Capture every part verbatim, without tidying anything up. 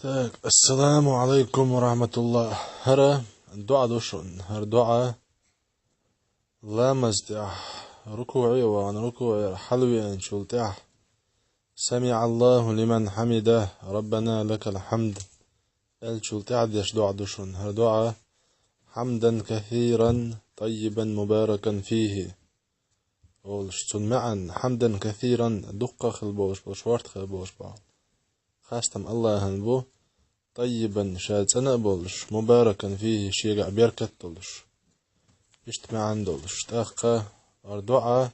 Так, ассаламу алейкум ва рахматуллах. ХӀара дуӀа ду шун. ХӀара дуӀа ламаз тӀехь рукуӀе вахана, рукуӀера хьалвеанчул тӀехь: «Самиаллаху лиман хьамидах, Раббана лакал хьамд», аьлчул тӀехь деш дуӀа ду шун. ХӀара дуӀа: «Хьамдан касиран, таййибан, мубаракан фийхи», олуш. Цун маьӀна: «Хьамдан касиран», дуккха а хила болуш бу, шорта а хила болуш бу. Хастам Аллахьан бу, таййибан, ша цӀена а болуш, мубаракан фийхи, шегахь беркат а долуш. Иштта маьӀна долуш. ТӀаккха хӀара дуӀа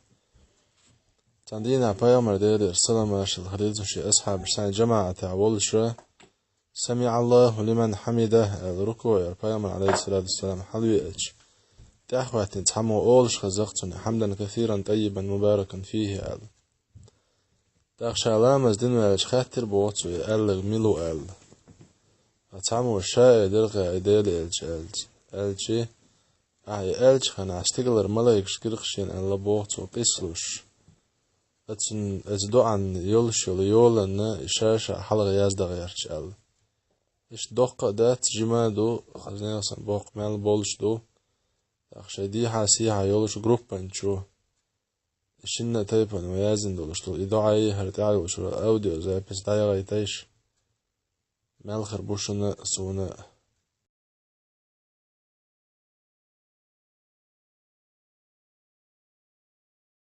цхьана дийнахь Пайхамар, Делера салам-маршалла хуьлда цунна, шен асхьабаш цхьана жамаӀатехь волуша: «Самиаллаху лиман хьамидах», аьлла, рукуӀера Пайхамар, алейхиссалату вассалам, хьалвеача, тӀаьхьахӀоьттина цхьаммо олуш хезна-кх цунна: «Хьамдан касиран, таййибан, мубаракан фийхи», аьлла. ТӀаккха ша ламаз дина ваьлча, хаьттира боху цо и аьлларг мила ву аьлла. Ткъа цхьаммо ша элира-кх и Делан элча аьлча, аьлча, ахьа и аьллачу хенахь стигалара малайкаш гира-кх шена аьлла боху цо къийсалуш. Оцун, оцу дуӀанна йолуш йолу йоланна и ша-ша хьалха яздан гӀерташ аьлла. Иштта доккха а дац, жима а ду, хаза нехан санна боккха мел болуш ду. ТӀаккха шайн дехьа-сехьа йолуш группанчу, шинна а тайпана вай яздина долуш ду и дуӀа, хӀара тӀехь йолуш йолу аудиозапись дӀаяхийтайша. Мел хир бу шуна а, суна а.